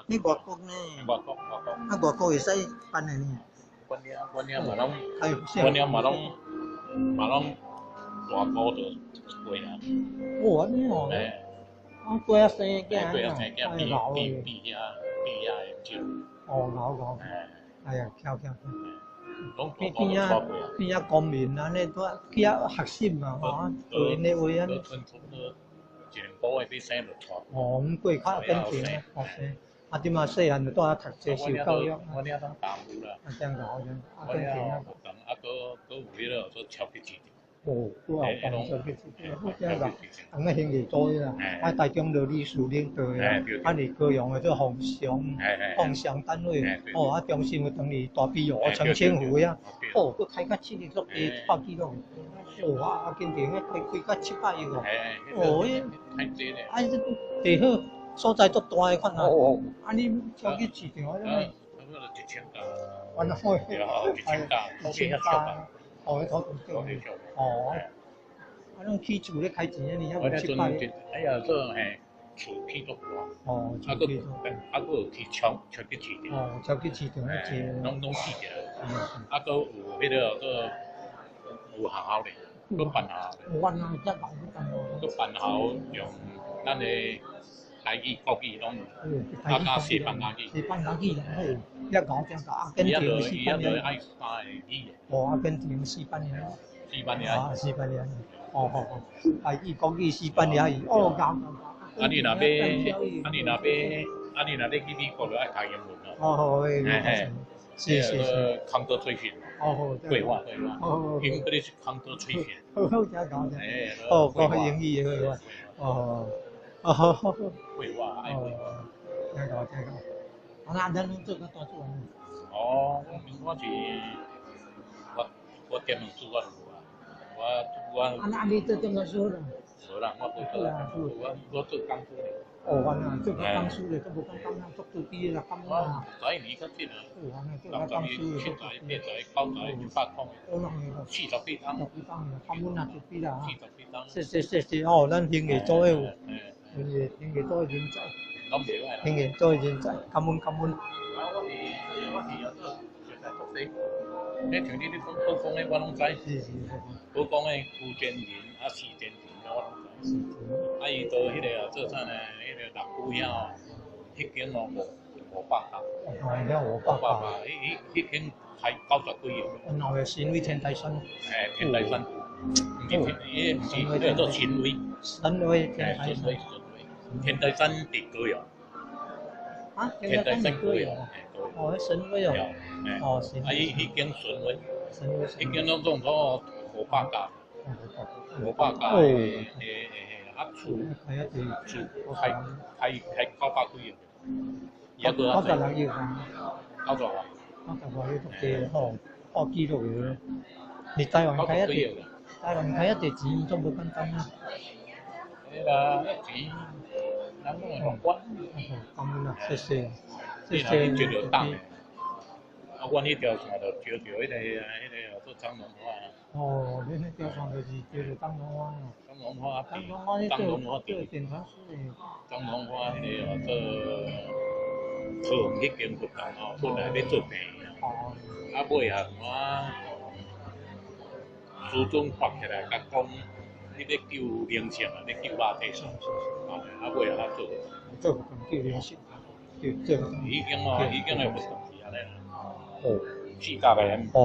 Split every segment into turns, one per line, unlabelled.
你外國呢？
外國外國。
啊，外國會使辦的呢？
阮遐嘛攏，阮遐嘛攏大哥就過啊。
哦，按呢哦。啊，過啊生囝。
過啊生囝，比遐的少。
哦，𠢕𠢕。哎呀，巧巧。
攏
邊仔邊仔公民按呢，拄去遐學習嘛，吼，學𪜶的話按呢。
一兩個月比生就帶。
哦，阮過較緊張啊，學生。啊，這馬細漢就蹛遐讀冊受教育。
阮遐攏耽誤啦。
啊，真𠢕真，啊緊張啊。
啊，閣有彼个做超級市場。
哦，拄後班超級市場，真𠢕。啊，那興藝組啦，啊，台中羅理事領導的，啊，佇高雄的做鳳翔，鳳翔單位，哦，啊，中心的等於大比湖、澄清湖遐，哦，閣開到七十六個破紀錄，哦，啊，啊，緊張，開開到700億哦，哦，彼，啊，這地好所在足大的款啊，啊，你超級市場啊，
一千家，
原來，
一千家，
一千家，哦，彼土地哦，啊，攏起厝咧開錢啊，你遐有700億。
哎呀，這嘿厝起足大。
哦，
啊，閣啊，閣有去超級市場。
哦，超級市場咧濟。
攏起起來。啊，閣有彼个做有學校咧，閣辦學校咧。
阮啊，遮老去辦學。
閣辦學校用咱的台語、國語攏有，啊加西班牙語。
西班牙語啦，好，遐𠢕真𠢕，阿根廷、西班牙。
愛三个語言。
哦，阿根廷、西班牙。
西班牙。
啊，西班牙。哦哦哦，台語、國語、西班牙語，哦，𠢕𠢕。
啊，你若欲去美國，就愛讀英文咯。
哦，嘿，是是是。
康德推薦。
哦，
對話對話。
哦。
英語是康德推薦。
好好，真𠢕真。哦，講英語的話。哦。哦，
會話愛會話。
真𠢕真𠢕。啊，那咱攏做較大做。
哦，我是我點樣做我就無啊，我。
啊，那你做點樣做啦？
無啦，我無做，我做講師咧。
哦，原來做講師咧，都無簡單啊，足自卑啦，感覺啊。
十一年較緊啊。
哦，原來做講師
六十七載、八載、九載、100空。四十幾冬。
四十幾冬，感恩啊，自卑啦。
四十幾冬。
是是是是哦，咱興藝組的有，興藝組的人才。
攏袂歹啦。
興藝組的人才，感恩感恩。
啊，我是做實在國際。你像你咧講寶光的，我攏知。
是是是。
寶光的邱建仁啊，施建仁我攏知。啊，伊到彼个啊，做啥呢？彼个六龟遐哦，彼間哦五百家。
哦，遐五百家。
彼間開90幾億。
然後神威天台山。
哎，天台山。毋是天，伊毋是，彼個做神威。
神威天台山。
神威神威，天台山佇高雄。
啊，
天台山高雄。
哦，彼神威哦。哦，神
啊，伊彼間神威。
神威。
彼間攏總統五百家。五百家的啊厝，厝開900幾億。
96億啊。
九十外。
九十外億足濟吼，破紀錄了。佇台灣開遐濟，台灣開遐濟錢，足無簡單啊。
嘿啦，錢，人攏會樂觀。
感恩啊，謝謝，謝謝。
你若去接著黨的，啊，阮彼條線就招著彼個做張榮華。
哦，恁彼條線就是招著張榮華哦。
張榮華，
張榮華
張榮華
做電傳師的。
張榮華彼個做桃園彼間活動哦，本來欲做病院。
哦。
啊，尾啊，我師尊發起來，共講，你欲救靈性啊，欲救肉體上，啊，啊尾啊，做。
做活動救靈性，救做活動。
已經哦，已經的活動是按呢啦。
哦。
四甲的。
哦。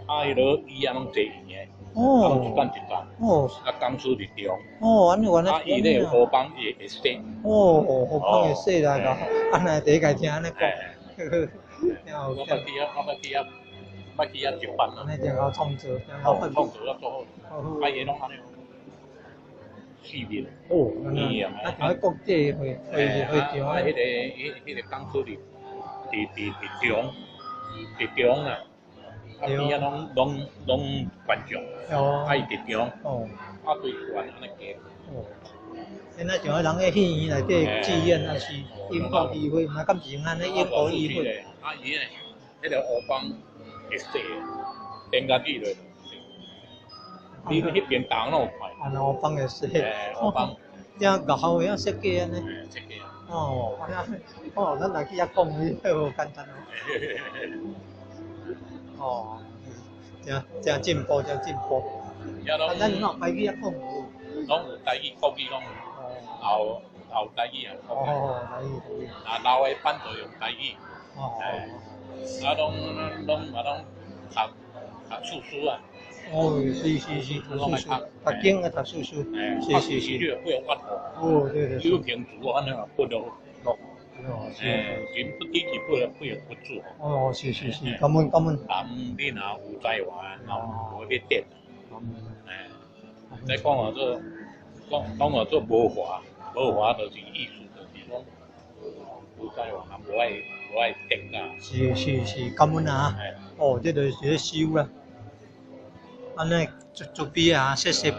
啊，彼落椅仔攏坐圓的。
哦。
一等一等。
哦。
啊，講師佇中。
哦，按呢原來。
啊，伊咧烏幫會洗。
哦，烏幫會洗來個，按呢第一擺聽按呢講。
我捌去遐，我捌去遐，捌去遐上班。
按呢真𠢕創造，真𠢕
創造啊做好。啊，伊攏按呢。四面。
哦，啊，像彼國際會場。
啊，彼個講師佇中，佇中啦。啊，邊仔攏觀眾，啊伊佇中，啊對懸按呢加。
哦，現在像彼人咧戲院內底劇院，抑是英國議會，毋知敢是用按呢英國議會。
啊，伊咧，彼個烏幫會洗，電壓機落。你彼邊銅攏有看。
啊，烏幫會洗。
烏幫。
真𠢕的，設計按呢。
設計啊。
哦，哦，咱來去遐講，彼無簡單哦。哦，誠誠進步，誠進步。啊，咱若排去遐講無？
攏有台語、國語攏有，後後台語也國語。
哦，台語台語。
啊，老的班就用台語。
哦。
啊，攏攏嘛攏讀讀書書啊。
哦，是是是，讀書書，讀經啊，讀書書。是是是。
你會發
哦，對對。
有憑主按呢不落落。
哦，是。
人不低級不能不有不做。
哦，是是是，感恩感恩。
人你若有才華，若無咧點。哎，再講話做，講講話做無華，無華就是意思就是講有才華，人無愛無愛點啊。
是是是，感恩啊！哦，這就是咧修啦。按呢，準備啊，謝謝。